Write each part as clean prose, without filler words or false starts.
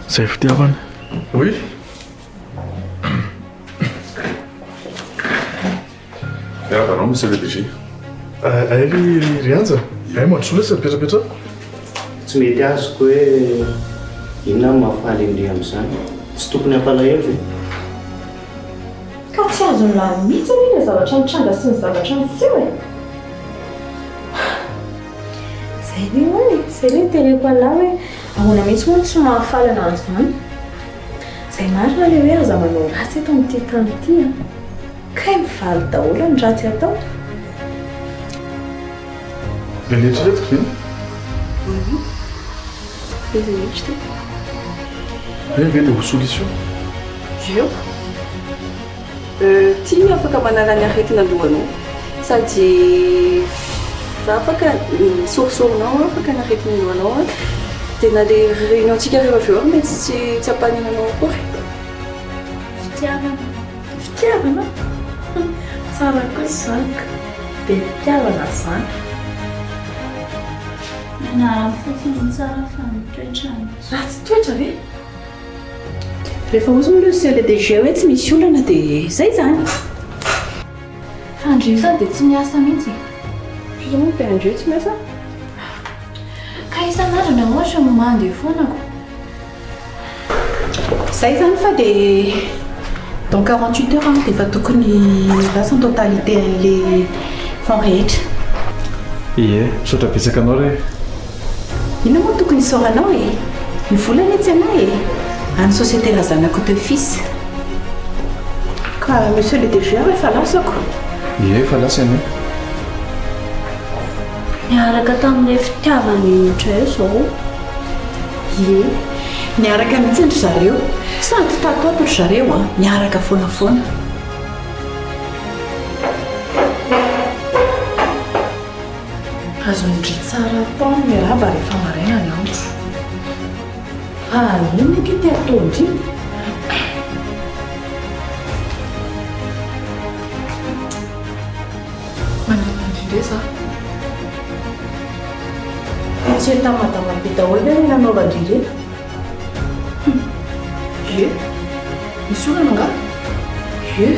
Zay fitiavana. Oui. Miarahaba anao Monsieur le DG. Ay ry ry Anja, ay mandrosoa lesy mipetrapetraha. Tsy mety azoko hoe inona no mahafaly an-dry amin'izany? Tsy tokony hampalahelo ve? Ka tsy azon'i lahy mihitsy anie ilay zavatra nitranga sy ny zavatra niseho e! Izay anie hono e! Izay ilay niteneniko an'lah hoe ahoana mihitsy moa no tsy mahafaly anah an'izany? Izay marina ilay hoe aza manao ratsy eto amin'ity tany ity an! Kay mivaly daholo ny ratsy atao. Ilay neritreretiko ve? Iza mihitsy ty? Ireny ve dia ho solution? Eo. Euh, ty afaka manala ny aretina an-dohanao. Sady afaka ny sorisorinao afaka ny aretina an-dohanao an. Dia na le réunion-tsika rehefa avy eo ary mety tsy tsy hampanina anao akory. Fitiavana. Fitiavana? Tsara kosa izany ka. Be fitiavana izany. Ny anarany fotsiny no tsara fa ny toetrany tsy. Ratsy toetra ve? Rehefa hozy moa monsieur le DG hoe tsy misy olana dia izay izany. Fa ndry io zany dia tsy miasa mihitsy e. Iza moa dia ndry tsy miasa? Ka isan'andro ny ohatra no mandeha foana ko. Zay izany fa dia dans 48 heures dia efa tokony lasa ny totalité an'le fonds rehetra. Ie, misaotra betsaka anao re. Inona moa no tokony hisaoranao e? Ny vola anie tsy anah e! An'ny société Razanakoto et fils. Ka monsieur le DG aho efa lasako. Ie, efa lasa ianao. Niaraka tamin'ilay fitiavany indray izao. Ie, niaraka mihitsy ry zareo. Sady tato ato ry zareo an, niaraka foana foana. Azon-dry tsara atao ny miarahaba rehefa maraina ny andro. Fa inona akia ity ataon-dry? Maninona an-dry indray za? Tsy eto madama be daholo ve ny nanaovan-dry ireto? Hum. Ie. Misy olana angaha? Ie.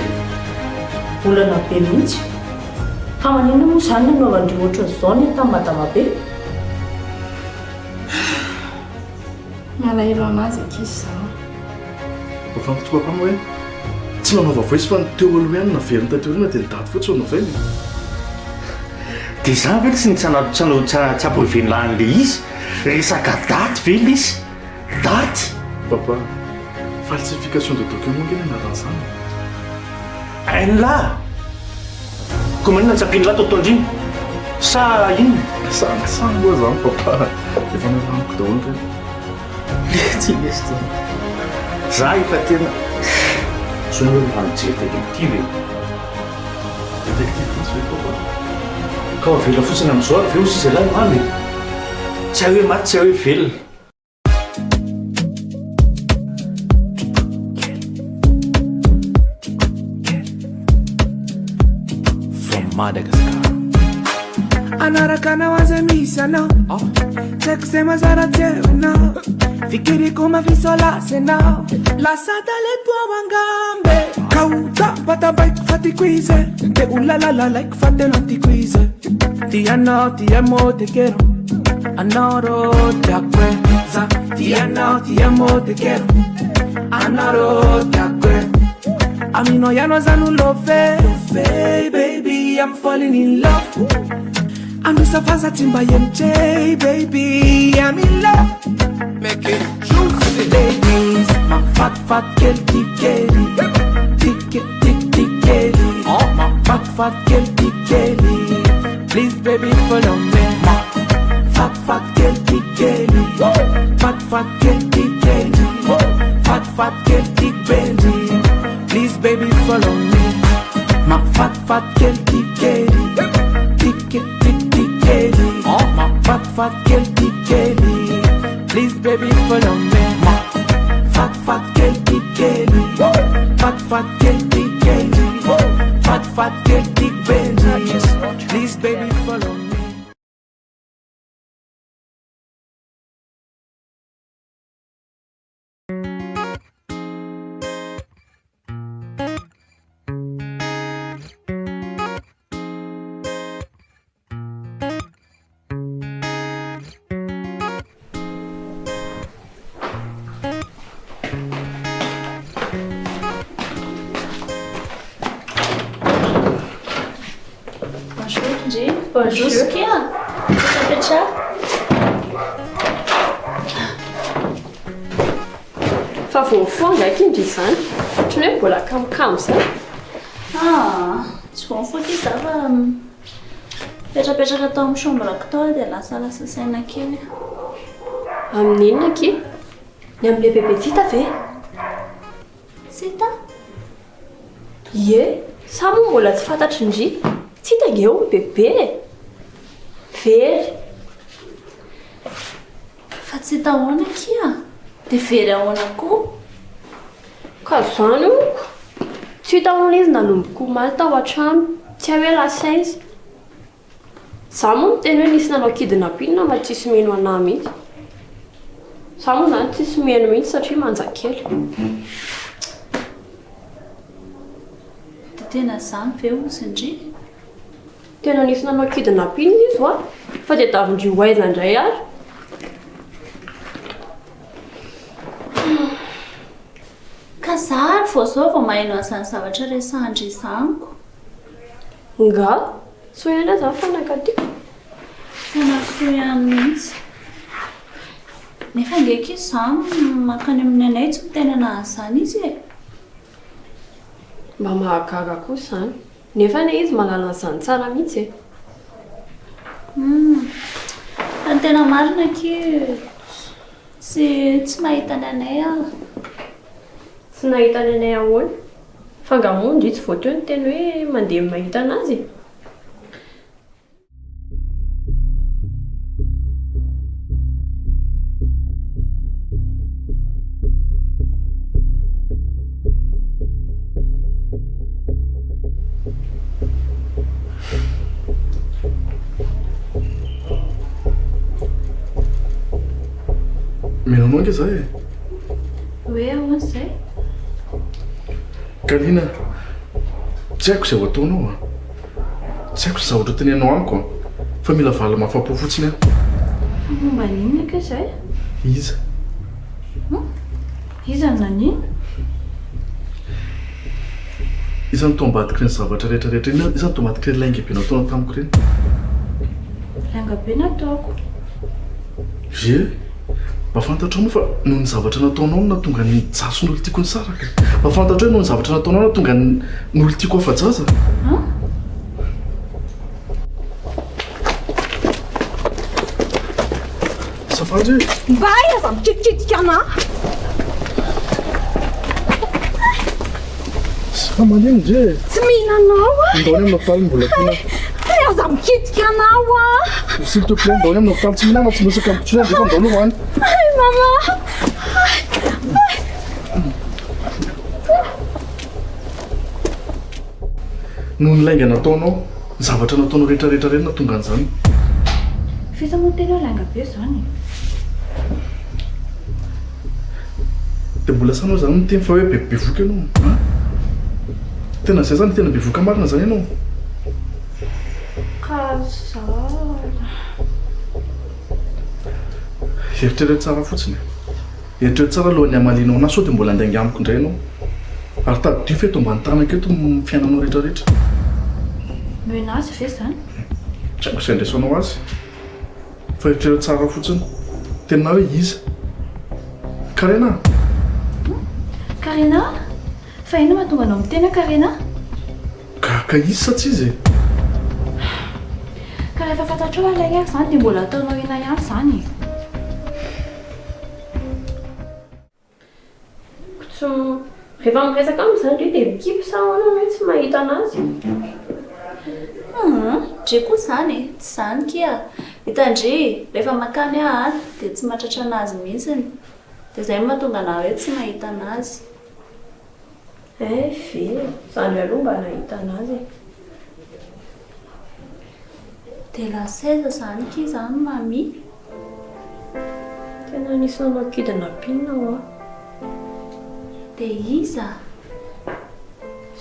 Olana be mihitsy. Fa maninona moa izany nanaovan-dry ohatran'izao ny tamin'i madama be? Malahelo anazy ankizy za. Mba fantatro papa hoe tsy nanaova voice fa ny teo aloha ihany naveriny taty aoriana dia ny daty fotsiny no novainy e. Dia zany ve tsy tsy tsy tsy approuver-nlah an'le izy? Resaka daty ve lesy? Daty? Papa, falsification de document nge ny anaran'izany e. Hain'lah? Koa maninona tsy ampian'lah tao Tondrina? Sa inona? Sangisangy moa zany papa, efa nolamiko daholo ireny. Letsy lesy ty. Za efa tena Zao nareo mba mijery détective e. Détective mihitsy ve papa? Ka ho avela fotsiny amin'izao ary ve hozy izy ialahy mamy e? Tsy hay hoe maty tsy hay hoe velona. From Madagascar. Anaraka anao aza misy anao Tsy haiko izay mazara tsy eo ianao Fikiriko mafisolasy ianao Lasa talento ao angambe Ka ho tampatampaiko fa tiako izy Te ho lalalalaiko fa tena tiako izy Ti anao ti amo te quiero Anao tiako e Za ti anao ti amo te quiero Anao tiako e Aminao ihany za no love Love baby I'm falling in love Androsa fa za tsy mba MJ baby I'm in love Make it juicy Ladies Mafatifaty kely ty kely Ty ke ty ty kely Mafatifaty kely ty kely Please baby follow me Mafatifaty kely ty kely Fatifaty kely ty kely Fatifaty kely ty bendy Please baby follow me Mafatifaty kely ty kely Ty ke ty ty kely Mafatifaty kely ty kely Please baby follow me Mafatifaty kely ty kely Fatifaty kely ty kely Fatifaty kely ty bendy Please baby follow me. Mandroso kia. Mipetrapetraha. Fa vao mifoha angaha akia ndry izany? Ohatran'ny hoe mbola kamokamo izany. Ah, tsy vao mifoha akia za fa mipetrapetraka tao amin'ny chambre-ko tao dia lasalasa saina kely. Amin'ny inona akia? Ny amin'ilay bebe tsy hita ve? Tsy hita? Ie, sa moa mbola tsy fantatry ndry? Tsy hita ange hono bebe e! Very. Fa tsy hita ahoana akia? Dia very ahoana koa? Ka izany honko! Tsy hita hono izy nanomboka omaly tao an-trano, tsy hay hoe lasa aiza. Za moa miteny hoe nisy nanao kidnapping fa tsisy mino anah mihitsy. Za moa zany tsisy mino mihitsy satria manja kely. Dia tena zany ve ozy ndry? Tena nisy nanao kidnapping izy hoa, fa tadiavin-dry ho aiza indray ary? Ka za ary vao zao vao maheno an'izany zavatra resahan-dry izany ko. Nga? Soa ihany aza fa nankaty. Tena soa ihany mihitsy. Nefa ange akia izaho mankany amin'ny anay tsy miteny anah an'izany izy e. Mba mahagaga koa izany. Nefa anie izy mahalala an'izany tsara mihitsy e. Humm. Fa ny tena marina akia tsy tsy mahita ny anay aho. Tsy nahita ny anay ahoana? Fa nga moa ndry tsy vao teo niteny hoe mandeha mahita anazy e? Mino anao ange za e. Hoe ahoana izay? Galina, tsy haiko izay ho ataonao a. Tsy haiko izay zavatra ho teneninao amiko a. Fa mila valiny mahafapo fotsiny aho. Fa momba ny inona kay izay? Iza? Hum? Iza no naninona? Iza no tao ambadik'ireny zavatra rehetra rehetra ireny? Iza no tao ambadik'ireny lainga be nataonao tamiko ireny? Lainga be nataoko. Ie. Mba fantatrao moa fa noho ny zavatra nataonao no nahatonga ny Jaso ny olon-tiako nisaraka? Mba fantatrao hoe noho ny zavatra nataonao no nahatonga ny olon-tiako afa-jaza? An? Ça va ndry? Mbay aza mikitikitika anah! Fa manino ndry e? Tsy mila anao aho! Ndao any amin'ny hopitaly mbola tiana. Hay aza mikitika anah aho! S'il te plaît ndao any amin'ny hopitaly tsy mihinana tsy miresaka amiko intsony aho ndao aloha any. Hay mama! Noho ny lainga nataonao, ny zavatra nataonao rehetra rehetra ireny nahatonga an'izany. F'iza moa tena hoe lainga be izany e? Dia mbola sahy anao izany miteny fa hoe be bevoka ianao an? Tena izay izany, tena bevoka marina izany ianao? Ka za. Eritrereto tsara fotsiny e. Eritrereto tsara alohan'ny hamalianao anahy sao dia mbola handainga amiko indray ianao. Ary tadidio fa eto ambany tanako eto ny fiainanao rehetra rehetra. Menace ve izany? Tsy haiko izay andraisanao azy. Fa eritrereto tsara fotsiny. Tena hoe iza? Karena a! Karena? Fa inona mahatonga anao miteny hoe Karena? Gaga izy sa tsy izy e? Ka rehefa fantatrao ilay hery izany dia mbola ataonao inona ihany izany e? Koto, rehefa miresaka aminy izany ndry dia mikipy sa ahoana no hoe tsy mahita anazy? Humm, ndry koa izany e, tsy izany kia. Hitan-dry, rehefa mankany aho any dia tsy mahatratra anazy mihitsiny. Dia izay no mahatonga anah hoe tsy mahita anazy. Eh ve, za ndray aloha mba nahita anazy e. Dia lasa aiza izany ki izany Mamy? Tena nisy nanao kidnapping hoa. Dia iza?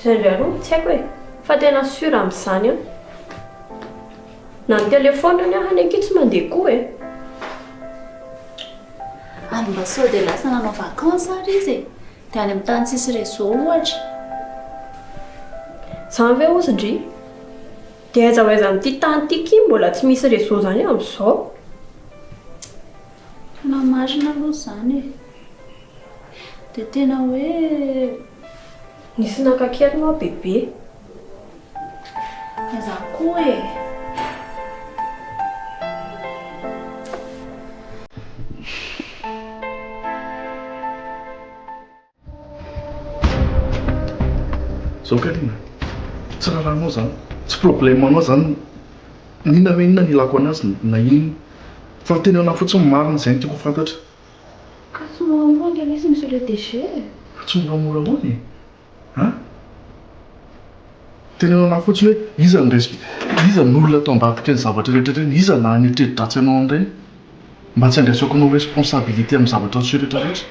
Zay ndray aloha tsy haiko e, fa tena sûr amin'izany aho. Na ny telephone-ny aho anie ki tsy mandeha koa e. Ary mba sao dia lasa nanao vacances ary izy e? Dia any amin'ny tany tsisy réseau ohatra. Zany ve ozy ndry? Dia aiza ho aiza amin'ity tany ity ki mbola tsy misy réseau izany amin'izao? Tena marina aloha izany e. Dia tena hoe. Nisy naka an-keriny hoa bebe. Ka za koa e. Zao Karina, tsy raharahanao zany, tsy problème-nao zany n'inona hoe inona no ilako anazy na inona, fa teny anahy fotsiny ny marina, izay no tiako ho fantatra. Ka tsy moramora ange lesy monsieur le DG e! Fa tsy moramora ahoana e? An? Teneno anahy fotsiny hoe iza no resp, iza no olona ato ambadik'ireny zavatra rehetra ireny, iza no nanetreri-dratsy anao an'ireny? Mba tsy handraisako anao responsabilité amin'ny zavatra niseho rehetra rehetra.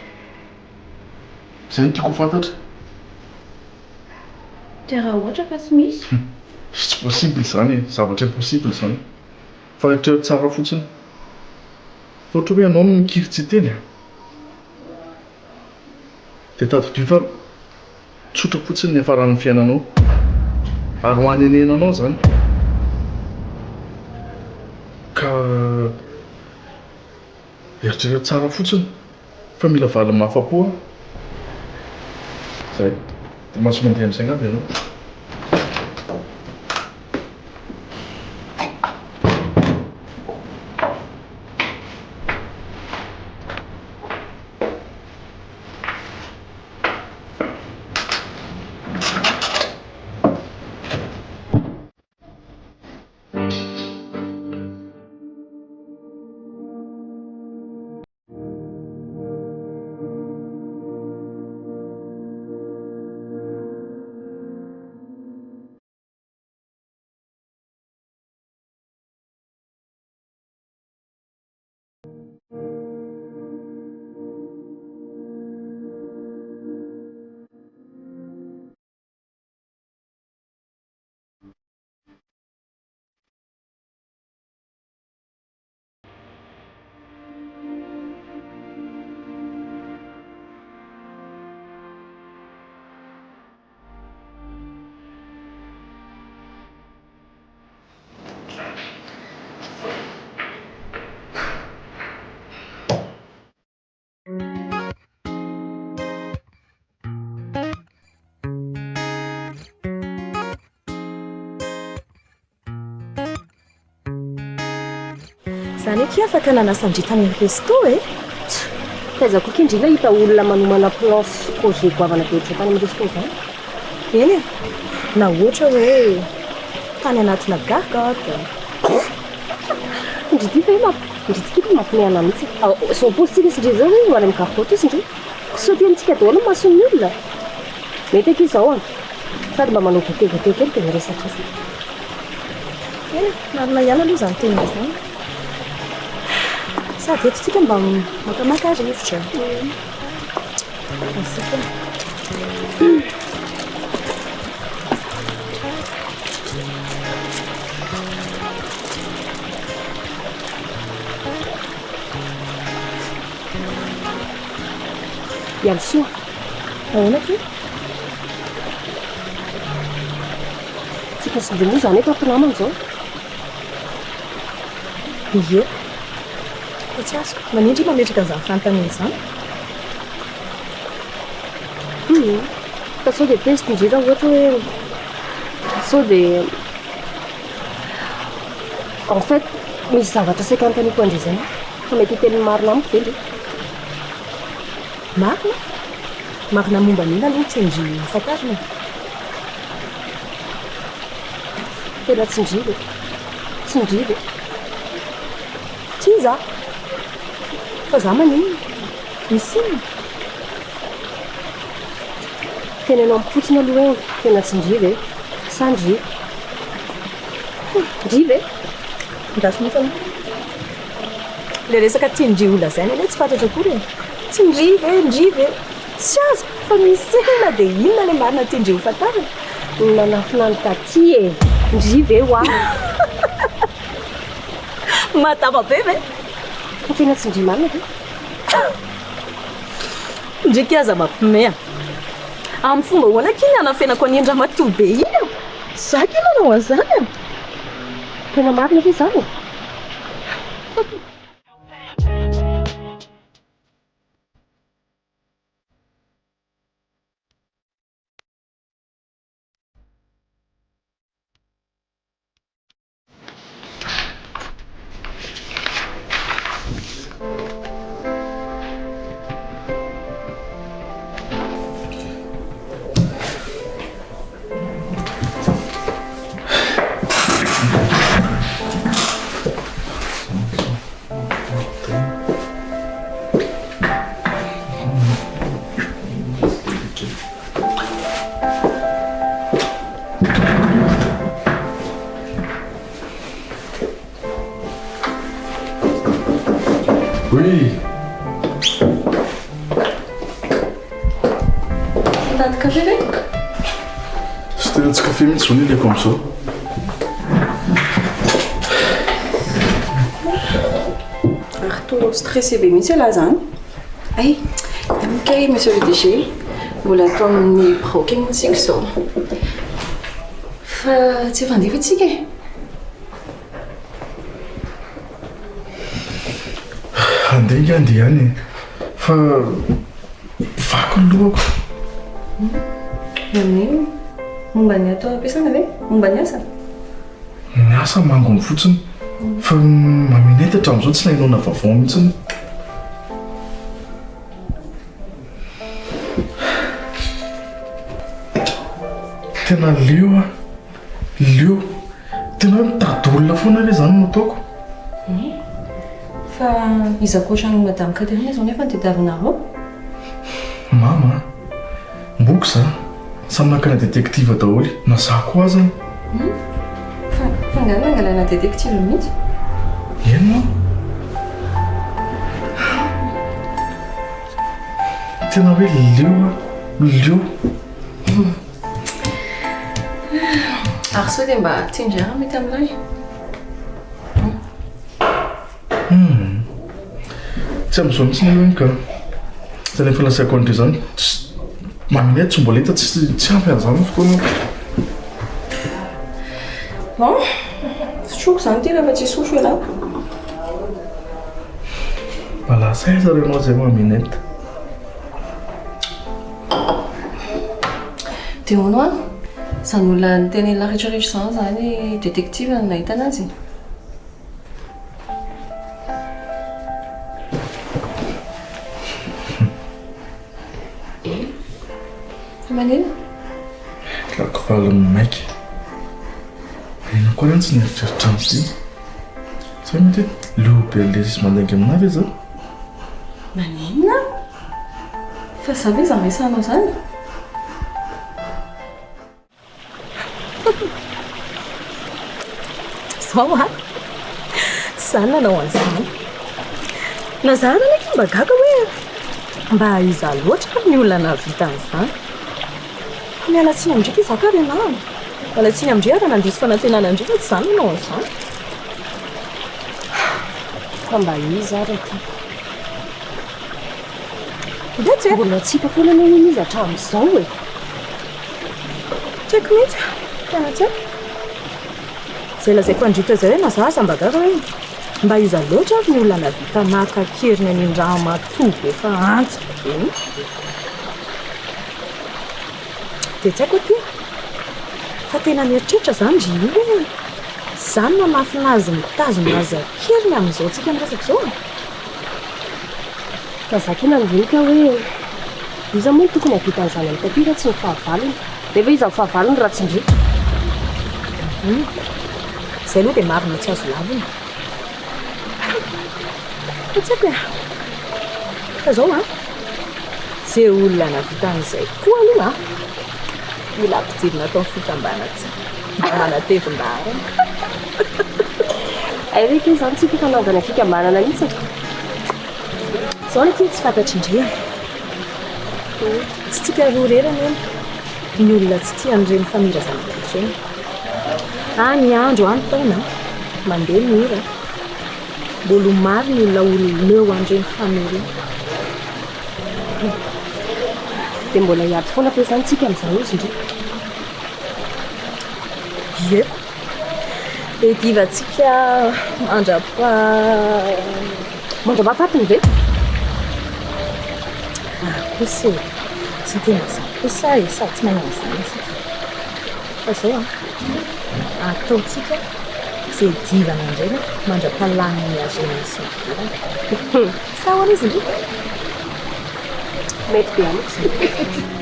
Izay no tiako ho fantatra. Dia raha ohatra ka tsy misy? Tsy possible izany e, zavatra impossible izany. Fa eritrereto tsara fotsiny. Fa ohatra hoe ianao no mikiry tsy hiteny e. Dia tadidio fa tsotra fotsiny ny hiafaran'ny fiainanao. Ary ho hanenenanao izany. Ka eritrereto tsara fotsiny fa mila valiny mahafa-po aho. Izay. Dia mahazo mandeha amin'izay angamba ianao. Zany akia afaka nanasa an-dry tany amin'ny resto e! Taiza koa kindry nahita olona manomana plan sy projet goavana be ohatr'izao tany amin'ny resto izany? Eny e! Na ohatra hoe tany anatina gargotte. Ndry ty ve mamp, ndry ty kity mampime anah mihitsy e! Zao paozintsika sy ndry zao ve ho any amin'ny gargotte io sy ndry? Kisoa amintsika daholo ny mason'ny olona! Mety akia izao an! Sady mba manao goûter goûter kely dia miresadresaka. Eny e, marina ihany aloha izany teninao izany. Sady eto tsika mba makamaka rivotra. Merci kely. Ialisoa. Ahoana akia? Tsika sy ndry moa izany efa mpinamana izao. Ie. Fa tsy azoko. Maninona ndry mametraka an'izany fanontaniana izany? Hum. Fa sao dia tezitra ndry raha ohatra hoe sao dia en fait misy zavatra saika anontaniako an-dry izay fa mety hiteny ny marina amiko ve ndry? Marina? Marina momba ny inona aloha no tian-dry ho fantarina e? Tena tsy ndry ve? Tsy ndry ve? Tsy iza? Fa za maninona? Misy inona? Teneno amiko fotsiny aloha hoe tena tsy ndry ve? Sa ndry? Ndry ve? Andraso mihitsy aloha. Ilay resaka tian-dry ho lazaina anie tsy fantatro akory e! Tsy ndry ve, ndry ve? Tsy azoko fa misy inona dia inona ilay marina tian-dry ho fantarina? Ny nanafina an'i Taty e! Ndry ve hoa? Madama be ve? Fa tena tsy ndry marina ve? Ndry ki aza mampime a! Amin'ny fomba ahoana akia ny hanafenako an'iny ramatoa be iny e? Za akia nanao an'izany e! Tena marina ve izany e? Oui. Mitady kafe ve? Tsy tena tsy kafe mihitsy izao ny ilaiko amin'izao. Ary toa stressé be mihitsy ialahy izany. Hay, ok monsieur le DG, mbola ato amin'ny birao kay moa tsika izao. Fa tsy efa handefa tsika e? Handeha ingahy handeha ihany e. Fa vaky ny lohako. Ny amin'inona? Momba ny ato am-piasana ve? Momba ny asa? Ny asa mangony fotsiny. Fa maminety hatramin'izao tsy nahenoana vaovao mihitsy. Tena leo aho. Leo. Tena hoe mitady olona foana ve izany no ataoko? Fa iza ankoatran'i Madame Catherine izao nefa no tadiavinareo? Mama a! Mboko za! Samy nakana détective daholo, na za koa azany. Hum! Fa fa angaha nangalana détective mihitsy? Eny moa. Tena hoe leo aho, leo. Ary sao dia mba tian-dry ary mety aminay? Hum. Tsy amin'izao mihitsy aloha iny ka. Tena efa lazaiko an-dry izany. Tsy manome tsy mbola hita tsy tsy ampy an'izany ny fotoana. Bon, sotroiko izany ity rehefa tsy hisotro ialahy. Mba lasa aiza re ianao izay Maminette? Dia hono hoa, izany olona nitenenina rehetra rehetra izany izany détective no nahita anazy e? Fa manina? Lako valiny maika. Inona koa ary tsy nieritreritra an'ity? Sa mety hoe leo be an'ilay izy mandainga aminà ve za? Maninona? Fa za ve izany resahanao izany? Zao an! Tsy za no nanao an'izany. Na za ary anie mba gaga hoe mba iza loatra ary ny olona nahavita an'izany. Fa miala tsiny amin-dry ity za ka ry anah. Miala tsiny amin-dry aho raha nandiso fanantenana an-dry fa tsy za no nanao an'izany. Fa mba iza ary aty? Mety e! Mbola tsy hita foana anie iny izy hatramin'izao e! Tsy haiko mihitsy, tena tsy haiko. Izay lazaiko an-dry teo izay hoe na za aza mba gaga hoe mba iza loatra ary ny olona nahavita naka an-keriny an'iny ramatoa be efa antitra be iny. Dia tsy haiko aty fa tena mieritreritra izany ry io hoe izany no hanafina azy mitazona azy an-keriny amin'izao tsika miresaka izao e! Fa za kina nandinika hoe iza moa no tokony hahavita an'izany amin'i Taty raha tsy ny fahavalony? Nefa iza ny fahavalony raha tsy ndry? Hum. Izay aloha dia marina tsy azo lavina. Fa tsy haiko e. Fa izao an, izay olona nahavita an'izay koa aloha an, mila ampidirina ato amin'ny fikambanantsika mba manatevin-daharana. Hay ve kay izany tsika efa nanangana fikambanana mihitsy e? Zao akia tsy fantatry ndry a! Tsy tsika roa irery anie ny olona tsy tia an'ireny famira zana-boto ireny. Any andro any taona, mandeha ny ora, mbola ho maro ny olona ho leo an'ireny famille ireny. Dia mbola hiady foana ve izany tsika amin'izany ozy ndry? Ie. Dia divantsika mandra-pa mandra-pahafatiny ve? Ah kosa e, tsy niteny an'izany kosa aho e, sady tsy manao an'izany isika. Fa izao an, ataontsika izay hidivana indray mandra-pahalanin'ny harena sy ny volana. Sa ahoana izy ndry? Mety be amiko izany.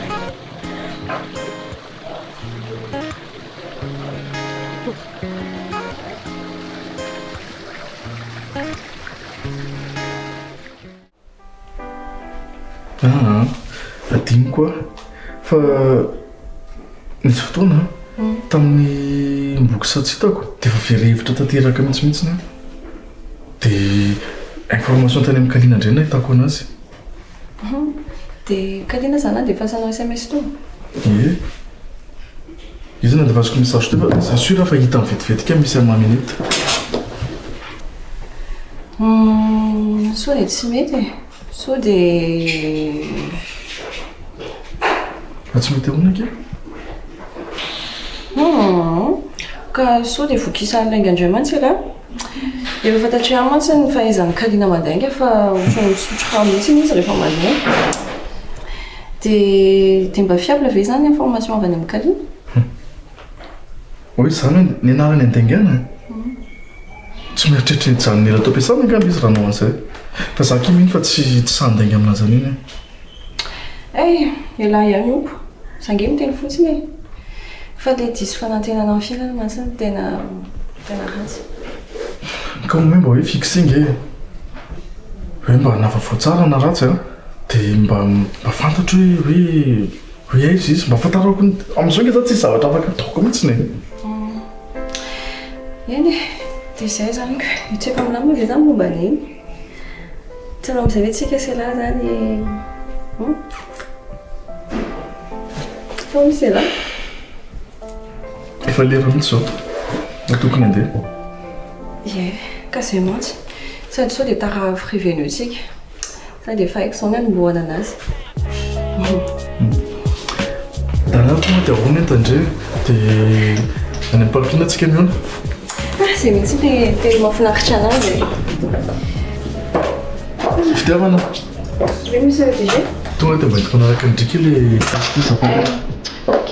Aa, adinoko aho fa nisy fotoana tamin'ny boky tsy hitako dia efa very hevitra tanteraka mihitsy mihitsy aho. Dia information tany amin'i Kalina indray no nahitako anazy. Dia Kalina izany nandefasanao sms teo? Ie. Izy nandefasako message teo fa za sûr fa hitany vetivety kay misy à ma minute. Humm sao dia tsy mety e! Sao dia. Fa tsy mety ahoana akia? Humm ka sao dia vokisan'ny lainga indray mantsy ialahy? Efa fantatro ihany mantsy ny fahaizan'i Kalina mandainga fa ohatran'ny misotro rano mihitsy izy rehefa mandainga. Dia dia mba fiable ve izany ny information avy any amin'i Kalina? Hoe izany hoe ny anarany andaingana? Tsy mieritreritra ny hijanona ela tao am-piasana angamba izy raha hanao an'izay. Fa za akia mino fa tsy tsy sahy handainga aminazy an'iny aho. Hay, ialahy ihany hono. Za ange miteny fotsiny e. Fa ilay diso fanantenana amin'ny fiainana mantsy no tena tena ratsy. Ka hoe mba hoe fixe nge e. Hoe mba na vaovao tsara na ratsy an, dia mba mba fantatro hoe hoe hoe aiza izy, mba ahafantarako ny, amin'izao nge za tsisy zavatra afaka ataoko mihitsiny e. Eny e, dia izay izany ka. Io tsy efa milamina ve izany momba an'iny? Tsy hanao amin'izay ve tsika sy elah izany hum? Fa misy elah? Efa lera mihitsy izao no tokony handeha. Ie, ka izay mantsy. Sady sao dia tara prévenu tsika. Sady efa haiko izao ny hanombohana anazy. Dana tonga dia ahoana entana-dry? Dia any amin'ny parking tsika mihaona. Ah, izay mihitsy ilay teny mahafinaritra anazy e. Fitiavana. Oui, monsieur le DG. Tonga dia mba entiko hanaraka an'i Driky ilay taxi azafady. Ok.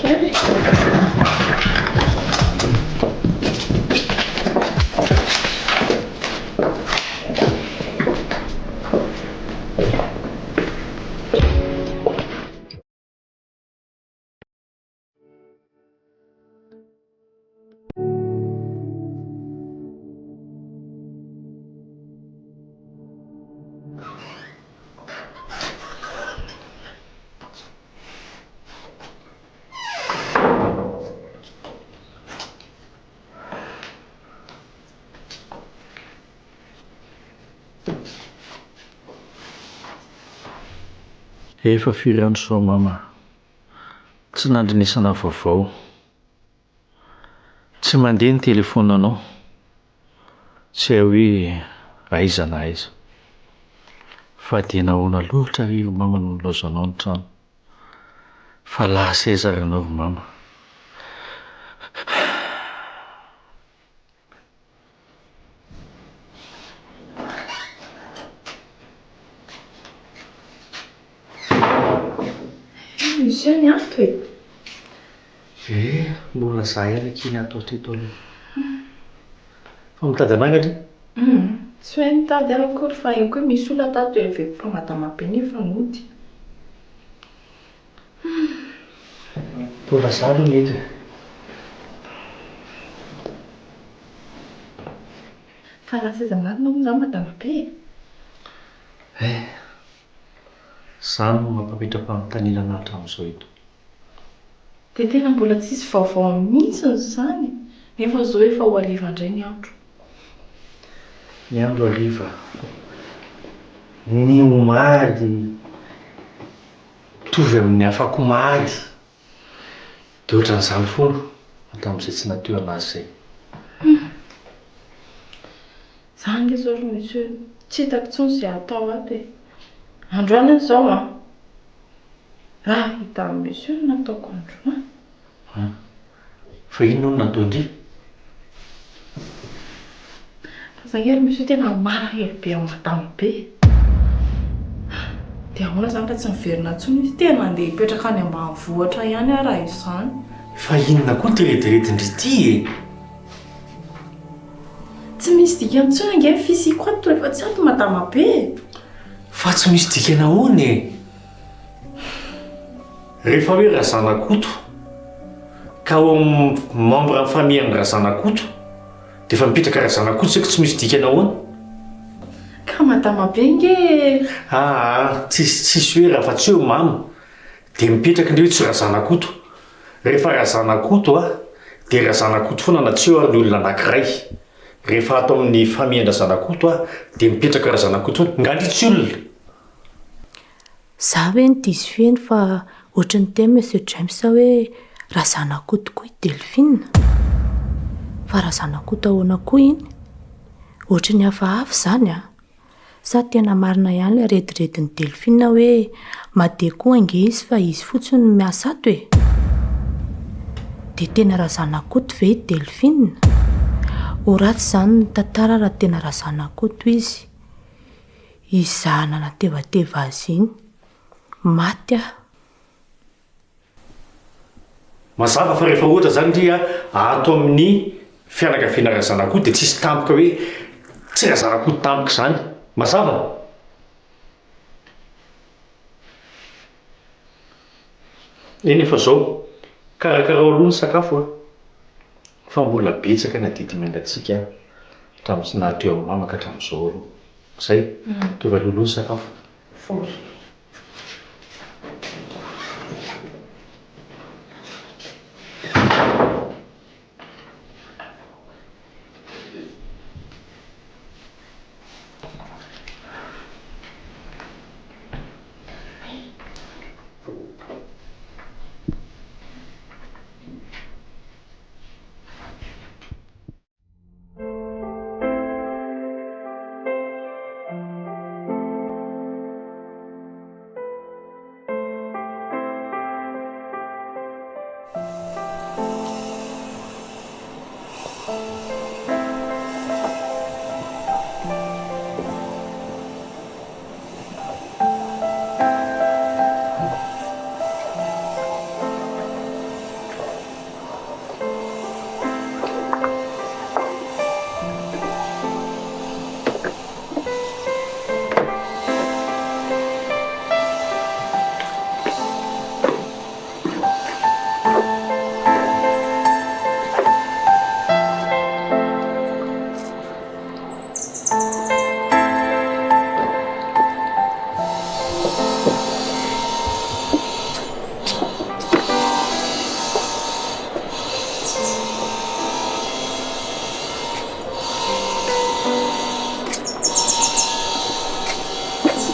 Efa firy andro izao mama tsy nandrenesana vaovao. Tsy mandeha ny telefaonanao. Tsy hay hoe aiza na aiza. Fa dia nahoana loatra re ry mama no nilaozanao ny trano? Fa lasa aiza ary ianao ry mama? Monsieur ny ato e! Eh, mbola za ihany akia ny ato hatreto aloha. Fa mitady anah nga ndry? Hum, tsy hoe nitady aho akory fa iny koa misy olona tato dia heveriko fa madama be nefa nody. Mbola za aloha ny eto e. Fa lasa aiza marina moa izany madama be e? Eh, izany no mampametra-panontaniana anah hatramin'izao eto. Dia tena mbola tsisy vaovao mihitsy izany nefa izao efa ho hariva indray ny andro. Ny andro hariva, ny omaly mitovy amin'ny afak'omaly, dia ohatran'izany foana hatramin'izay tsy naha teo an'azy izay. Hum. Za ange zao ry monsieur tsy hitako intsony izay hatao ato e. Androany aho izao an. Raha hitan'i monsieur ny nataoko androany. An! Fa inona hono nataon-dry? Za nge ry monsieur tena malahelo be amin'i madame be e. Dia ahoana izany raha tsy miverina intsony izy? Tena andeha hipetraka any ambanivohitra ihany aho raha izany. Fa inona koa ity rediredin-dry ity e? Tsy misy dikany intsony ange ny fisiako ato rehefa tsy ato madama be e! Fa tsy misy dikany ahoana e? Rehefa hoe Razanakoto ka ao amin'ny membre amin'ny famille an'i Razanakoto dia efa mipetraka Razanakoto saiko tsy misy dikany ahoana? Ka madama be nge e! Aa tsisy tsisy hoe raha fa tsy eo mama dia mipetraka indray hoe tsy Razanakoto. Rehefa Razanakoto a dia Razanakoto foana na tsy eo ary ny olona anakiray. Rehefa ato amin'ny famille an-dRazanakoto a dia mipetraka Razanakoto foana. Nga ndry tsy olona? Za ve no diso fiheno fa ohatry ny niteny Monsieur James hoe Razanakoto koa i Delphine? Fa Razanakoto ahoana koa iny? Ohatry ny hafahafa izany an! Sa tena marina ihany ilay rediredin'i Delphine hoe Made koa ange izy fa izy fotsiny no miasa ato e? Dia tena Razanakoto ve i Delphine? Ho ratsy izany ny tantara raha tena Razanakoto izy. Izaho nanatevateva azy iny. Maty aho. Mazava fa rehefa ohatra zany ry a ato amin'ny fianakaviana Razanakoto dia tsisy tampoka hoe tsy Razanakoto tampoka izany. Mazava? Eny efa zao, karakarao aloha ny sakafo a! Fa mbola betsaka ny adidy miandry antsika hatramin'ny nahateo an'i mama ka hatramin'izao aloha. Zay, tonga aloha aloha ny sakafo. Vory.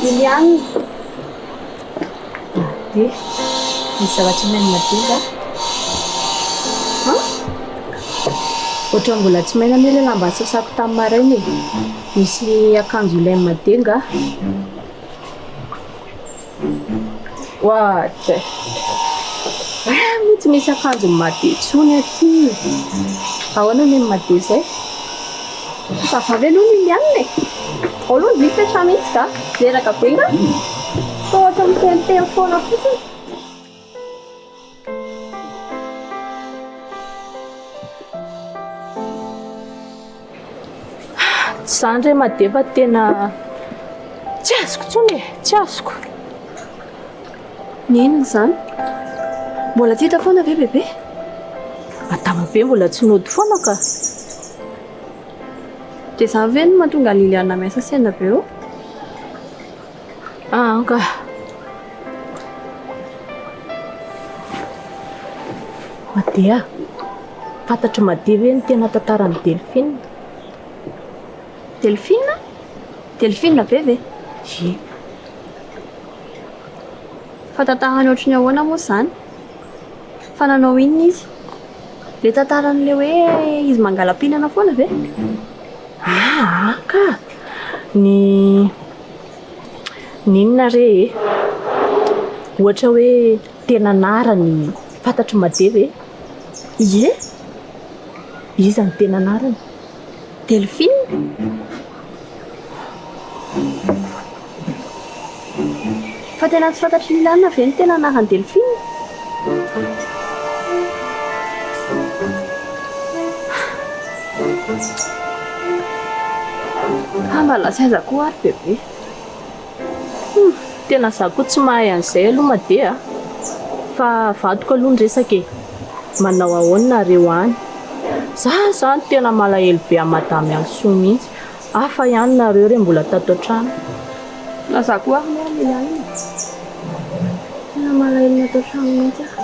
Liliane. Dia misy zavatra ilain'i Mado va? An? Ohatran'ny mbola tsy maina anie ilay lamba sasako tamin'ny maraina e. Misy akanjo ilain'i Made nga? What? Ah, moa tsy misy akanjo Made intsony aty. Ahoana ny an'i Made izay? Ça va ve aloha Liliane e? Ao aloha ny vita mihitsy ka. Reraka be nga? Toa ohatran'ny miteniteny foana fotsiny. Tsy izany re Made fa tena tsy azoko intsony e, tsy azoko. Ny inona izany? Mbola tsy hita foana ve bebe? Madama be mbola tsy nody foana ka. Dia izany ve no mahatonga an'i Liliana miasa sendra be eo? Ah ka. Made a! Fantatr'i Made ve ny tena tantaran'i Delphine? Delphine? Delphine be ve? Ie. Fa tantarany ohatry ny ahoana moa izany? Fa nanao inona izy? Ilay tantaran'ilay hoe izy mangala-pihinana foana ve? Aa ka! Ny ny inona re e? Ohatra hoe tena anarany fantatr'i Made ve? Ie! Iza no tena anarany? Delphine? Fa tena tsy fantatr'i Liliane ve ny tena anaran'i Delphine? Fa mba lasa aiza koa ary bebe? Humm, tena za koa tsy mahay an'izay aloha Made a! Fa avadiko aloha ny resaka e! Manao ahoana nareo any? Za zany tena malahelo be an'i Madame Alisoa mihitsy, hafa ihany nareo re mbola tato an-trano. Na za koa ary moa Liliane e! Tena malahelo ny ato an-trano mihitsy aho,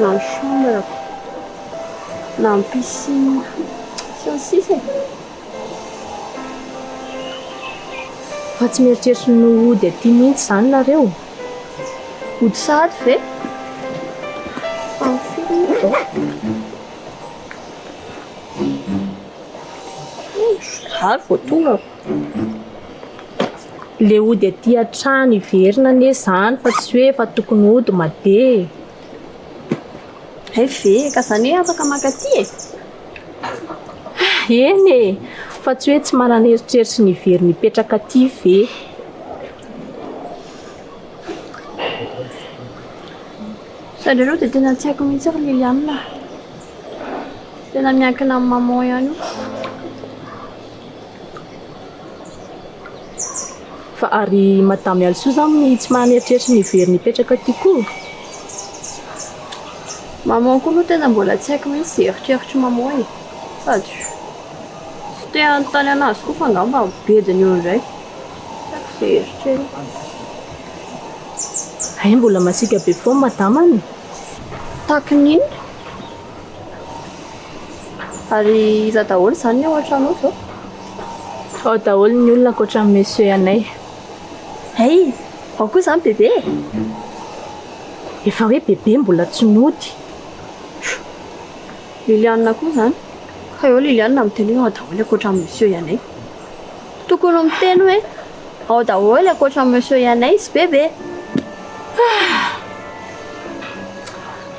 na ny chambre-ko, na ny piscine, sy ny sisa e! Fa tsy mieritreritra ny hody aty mihitsy izany nareo? Hody sahady ve? Fa ny firy moa izao? Zary vao tonga ko. Le hody aty an-trano hiverina anie izany fa tsy hoe efa tokony hody made e. Hay ve ka zany hoe afaka mankaty e? Eny e! Fa tsy hoe tsy manana eritreritry ny hiverina hipetraka aty ve? Za indray aloha dia tena tsy haiko mihitsy ry Liliane a! Tena miankina amin'ny maman ihany io. Fa ary Madame Alisoa izany tsy manana eritreritry ny hiverina hipetraka aty koa? Maman koa aloha tena mbola tsy haiko mihitsy izay eritreritr'i maman e! Sady tsy te hanontany an'azy koa fa angamba bediny eo indray. Tsy haiko izay eritreriny. Hay mbola masiaka be foana madama e! Tahaky ny inona? Ary iza daholo izany ny ao an-trano ao izao? Ao daholo ny olona ankoatra an'i monsieur anay. Hay! Ao koa izany bebe e! Efa hoe bebe mbola tsy nody. Liliane koa izany. Ka eo Liliane miteny hoe ao daholo ankoatra an'i monsieur ianay. Tokony miteny hoe ao daholo ankoatra an'i monsieur ianay sy bebe.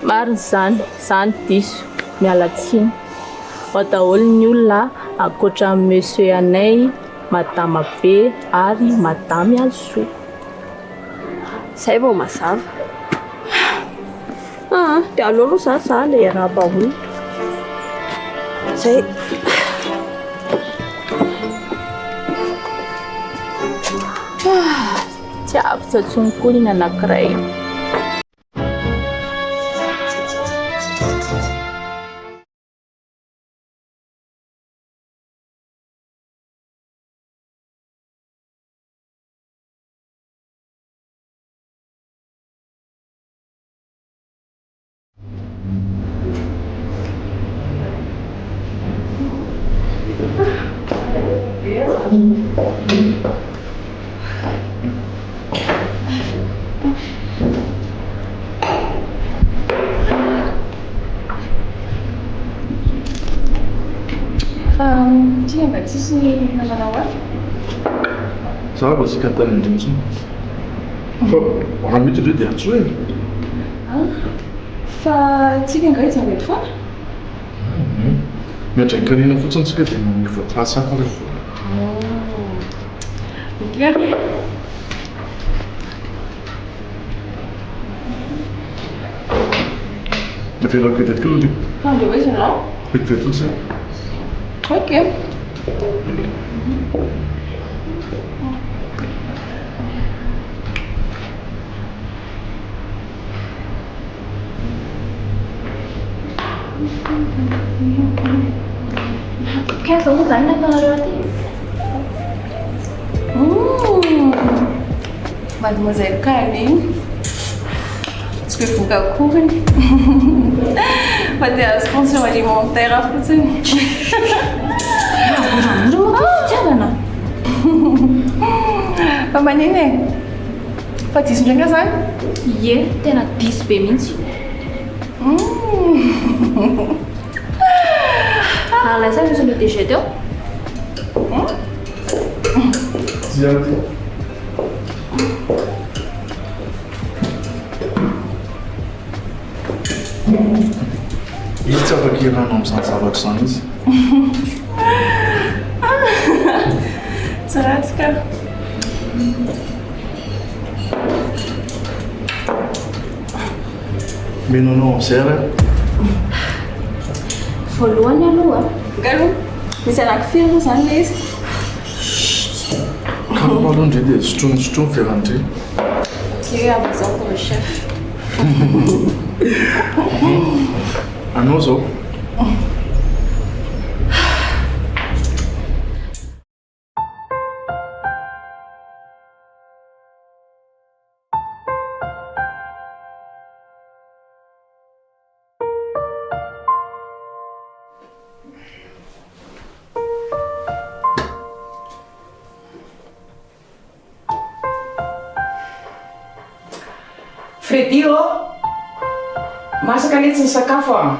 Marina izany, izany diso. Miala tsiny. Ao daholo ny olona ankoatra an'i monsieur ianay, madama be ary madame Alisoa. Zay vao mazava. Aa, dia aleo aloha za za le hiarahaba olona. Zay. Tsy avotra intsony koa iny anankiray iny. Fa ity mba tsisy ny namanao hafa? Za vao tsy tany indrindra intsony. Fa raha mety ve dia antsoy e. Ah, fa tsika angaha hijanona eto foana? Hum, miandry ankarena fotsiny tsika dia miova place hafa rehefa. Oh, ok ary e. Avelako vetivety kely aloha. Fa andeha ho aiza ianao? Vetivety fotsiny. Ok. Kaiza moa izany ny ataonareo aty? Mademoiselle Karine, tsy bevohoka akoriny fa te hahazo pension alimentaire fotsiny. Moramora moa ty fitiavana. Fa maninona e? Fa diso indray nga zany? Ie, tena diso be mihitsy. Ary lasa monsieur le DG teo? Izy tsy afaka hialana amin'izany zavatra izany izy. Tsy ratsy ka. Mino anao amin'izay ary aho. Voalohany aloha. Nga aloha, misy anaky firy aloha izany ilay izy? Chut! Calme aloha ndry dia sotroiny sotroiny veran-dry. Ok, à vos ordres chef. Anao izao. Freddy ô! Masaka letsy ny sakafo a!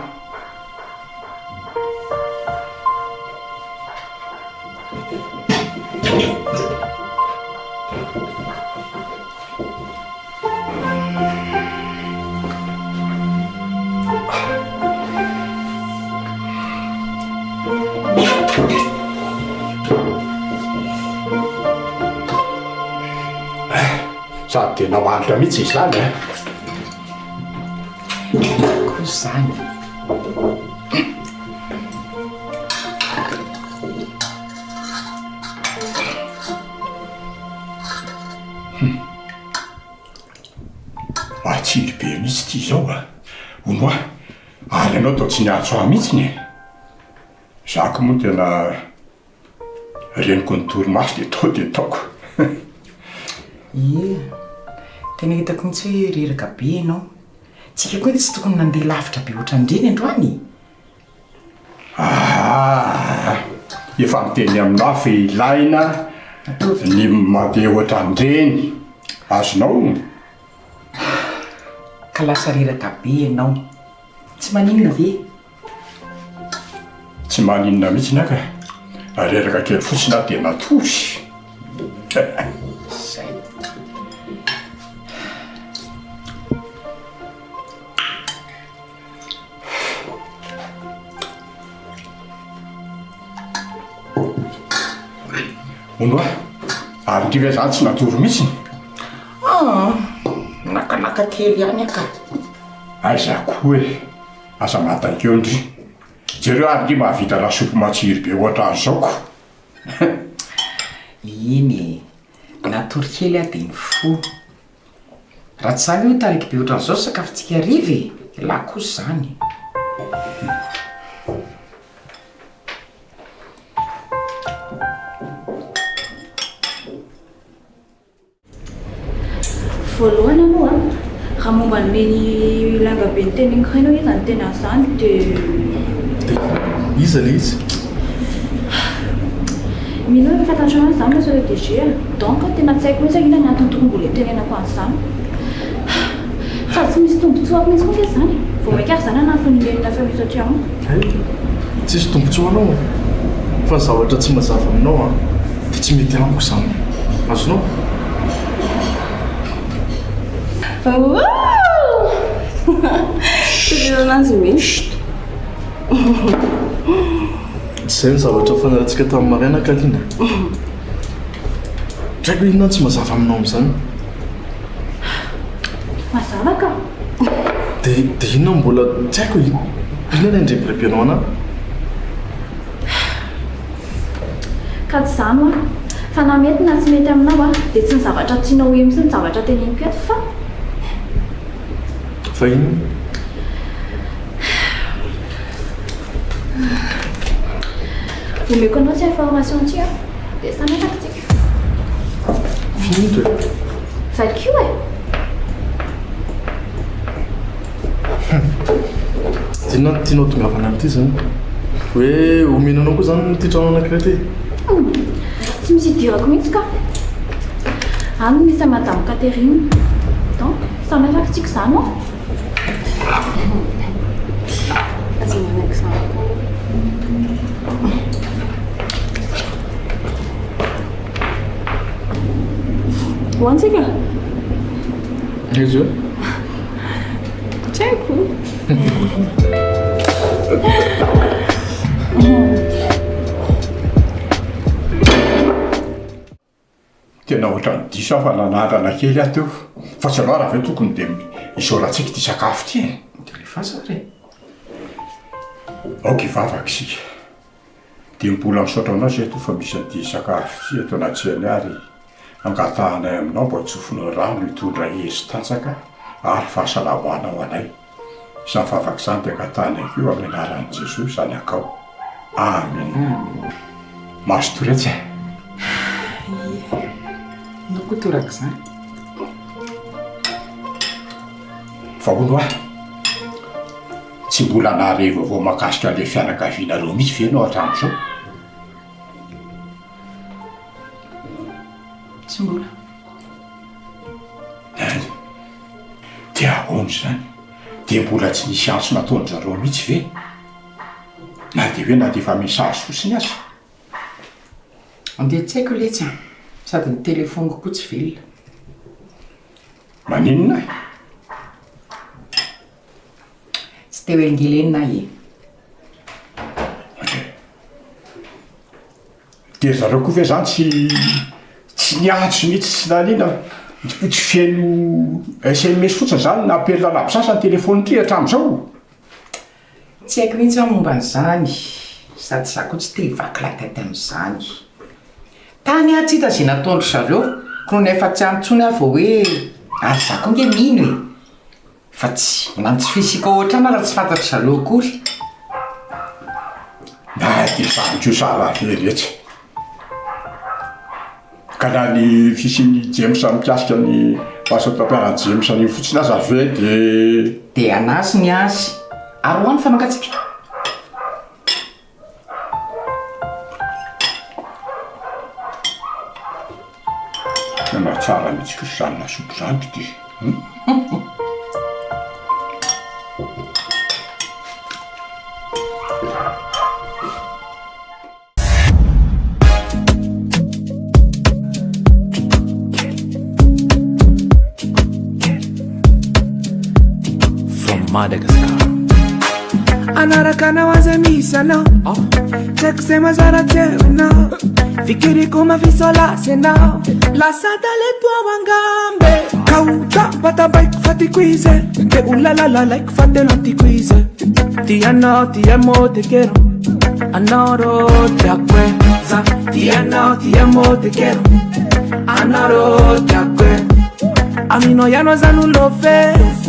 Sady tena manitra mihitsy izany eh. Koa izany. Matsiro be mihitsy ity izao a! Hono hoa, ary ianao toa tsy niantso ahy mihitsiny e! Za ko moa tena reniko ny torimaso dia tao dia taoko. Ie, tena hitako mihitsy hoe reraka be ianao. Tsika koa tsy tokony nandeha lavitra be ohatran'ireny androany e! Aa! Efa miteny aminao fa ilaina ny mandeha ohatran'ireny. Azonao? Ka lasa reraka be ianao. Tsy maninona ve? Tsy maninona mihitsy ny ahy ka. Reraka kely fotsiny aho dia natory. Zay. Hono hoa, ary ndry ve zany tsy natory mihitsy? Ah, nakanaka kely ihany aho ka. Aiza koa e, aza madaika eo ndry. Jereo ary ndry mahavita lasopy matsiro be ohatran'izao ko. Eny e, natory kely aho dia nifoha. Raha tsy izany hoe taraiky be ohatran'izao ny sakafontsika hariva e! Elah kosa izany. Voalohany aloha, raha momba an'ireny lainga be noteneniko ireny hoe iza no tena an'izany dia. Dia iza ilay izy? Mino aho fa fantatrao ihany izany Monsieur le DG a! Donc tena tsy haiko mihitsy hoe inona ny antony tokony mbola hitenenako an'izany. Sady tsy misy tombotsoako mihitsy koa ve izany e? Vao mainka ary izany hanafo ny nenina feo misy aty amiko. Hay! Tsisy tombotsoa anao fa ny zavatra tsy mazava aminao an, dia tsy mety amiko izany. Azonao? Wouh! Tsy anazy mihitsy. Tsy izay ny zavatra nifanarahantsika tamin'ny maraina Kaline a! Tsy haiko hoe inona no tsy mazava aminao amin'izany. Mazava ka! Dia dia inona no mbola tsy haiko e? Inona no andrebirebenao anà? Ka tsy izany hoa. Fa na mety na tsy mety aminao a, dia tsy ny zavatra tianao ho heno sy ny zavatra teneniko eto fa. Fa inona? Omeko anao ity information ity an, dia samy afaka tsika. Finito e. Vakio e. Inona no tianao tongavana amin'ity izany? Hoe omena anao koa izany ity trano anankiray ity? Tsy misy idirako mihitsy ka. Any no misy an'i Madame Catherine. Donc, samy afaka tsika izany an. Aza manaiky izany koa. Ho any tsika? Aiza eo? Tsy haiko. Tena ohatran'ny diso aho fa nanandrana kely aho teo. Fa tsy anao raha avy eo tokony dia isaorantsika ity sakafo ity e. Alefaso ary e. Aoka hivavaka isika. Dia mbola misaotra anao izay toa fa misy an'ity sakafo ity eto anatrehanay ary angatahanay aminao mba tsofinao rano hitondra hery sy tanjaka ary fahasalamana ho anay. Izany vavaka izany dia angatahanay koa amin'ny anaran'i Jesoa Zanakao. Amena. Mazotoa retsy a! Ie. Ianao koa torak'izany. Fa hono hoa, tsy mbola nahare vaovao mahakasika an'ilay fianakavianareo mihitsy ve ianao hatramin'izao? Tsy mbola. Hay, dia ahoana izany? Dia mbola tsy nisy antso nataon-dry zareo mihitsy ve? Na dia hoe nandefa message fotsiny aza? Andeha tsy haiko letsy an! Sady ny telephone-ko koa tsy velona. Maninona? Tsy teo elingelenina aho e. Ok. Dia ry zareo koa ve zany tsy tsy niantso mihitsy tsy naninona? Tsy feno sms fotsiny zany na appel lavitra ny telephone ty hatramin'izao? Tsy haiko mihitsy aho momba an'izany, sady za koa tsy te hivaky la tête amin'izany. Tany aho tsy hita izay nataon-dry zareo, ko nony efa tsy any intsony aho vao hoe ary za koa nge mino e! Fa tsy, na ny tsy fisiako ohatrany ara tsy fantatry zareo akory. Na dia izany koa sahala very etsy. Ka na ny fisian'i James mikasika ny fahasoavam-piaran'i James an'iny fotsiny aza ve de. Dia an'azy ny azy. Ary ho any fa mangatsiaka. Tena tsara mihitsy kosa izany lasopy izany k'ity. From Madagascar. Anaraka anao aza misy anao Tsy haiko izay mazara tsy eo ianao Fikiriko mafisolasy ianao Lasa adala eto aho angamba e Ka ho tampatampaiko fa tiako izy e Dia ho lalalalaiko fa tena tiako izy e Tia anao, ti amo, te quiero Anao rô tiako e Za tia anao, ti amo, te quiero Anao rô tiako e Aminao ihany za no love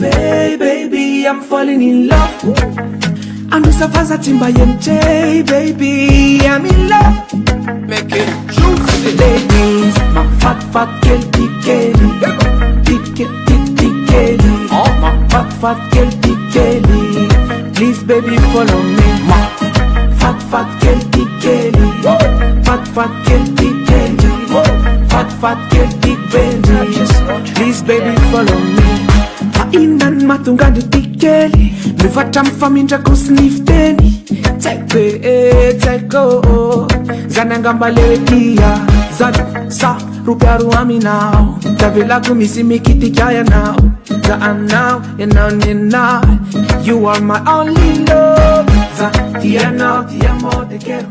Love baby, I'm falling in love Androsa fa za tsy mba hemotra baby, I'm in love Make it juicy Ladies, mahafatifaty kely ty kely Ty kely ty ty kely Mahafatifaty kely ty kely Please baby follow me Mahafatifaty kely ty kely Fatifaty kely ty kely Fatifaty kely ty baby Please baby follow me Fa inona no mahatonga andry ty kely Mivatra amin'ny famindrako sy ny fiteny Tsy haiko e, tsy haiko Zany angamba le hoe tia Zany sa ropiaro aminao Tavelako misy mikitika ianao Za anao, ianao nenah You are my only love Za tia anao, ti amo, te quiero.